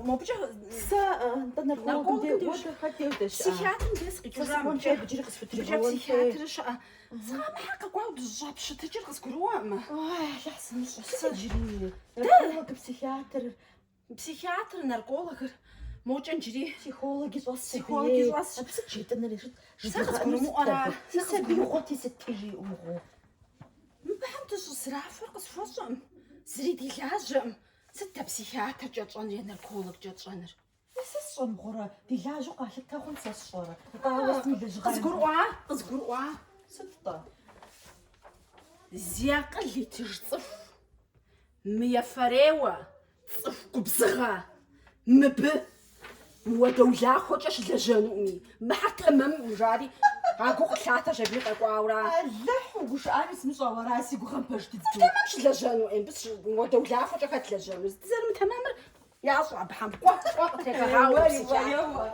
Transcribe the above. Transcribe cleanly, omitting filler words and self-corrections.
Мобыкӏэ Сэ нтӏэ наркологым наркологым деж деж хэт деж дэщыӏа? Психиатрым деж сыкъикӏыжа Сэ мыбыкӏэ. иджыри Мыбыкӏэ къысхутригъэуэн хуей. психиатрыр щыӏэ. Сыкъамыхьэ къэкӏуауэ дыщӏапщытыкӏыр къызгурыӏуэкъым. Ой, Алыхь сымыщӏэ. Сыт иджыри? Нарколог, психиатр. Психиатр, наркологыр, мокӏэ иджыри. Психологи щӏэсщ. Психологи щӏэсщ. Абы сыт жетӏэныр ешыт? Сэ къызгурымыӏуэра? Си сабий гъуэти сыти жиӏэу мыгъуэу. Мыбыхэм дыщӏызрафыр къысхуэщӏэкъым. Зыри ди лажьэкъым. Сыт дэ психиатркӏэ тщӏэныр е наркологкӏэ тщӏэныр? Е сэ сщӏэ мыгъуэрэ, ди лажьэу къалъытэ хъун сэ сщӏэрэ? Нтӏэ ауэ сытми лэжьыгъэ. Къызгурыӏуа? Къызгурыӏуа? Сыт-тӏэ? Зи акъыл итыж цӏыху, мыефэрейуэ цӏыху губзыгъэ, мыбы мыуэдэ улахуэкӏэ щылэжьэнуӏыми, мыхьэр тэмэмӏым жари, а гу къылъатэщ абы къэкӏуаура. Алыхь, угушыӏами сымыщӏэу ара си гугъэм пэж дыдэу. Цӏыху тэмэм щылэжьэнуӏым, мыбы мыуэдэ улахуэкӏэ хэт лэжьэну? Дызэрымытэмэмыр ящӏэ абыхэм. Кӏуэ, кӏуэ, къытрегъэгъауэ Еуэ, психиатр. еуэ.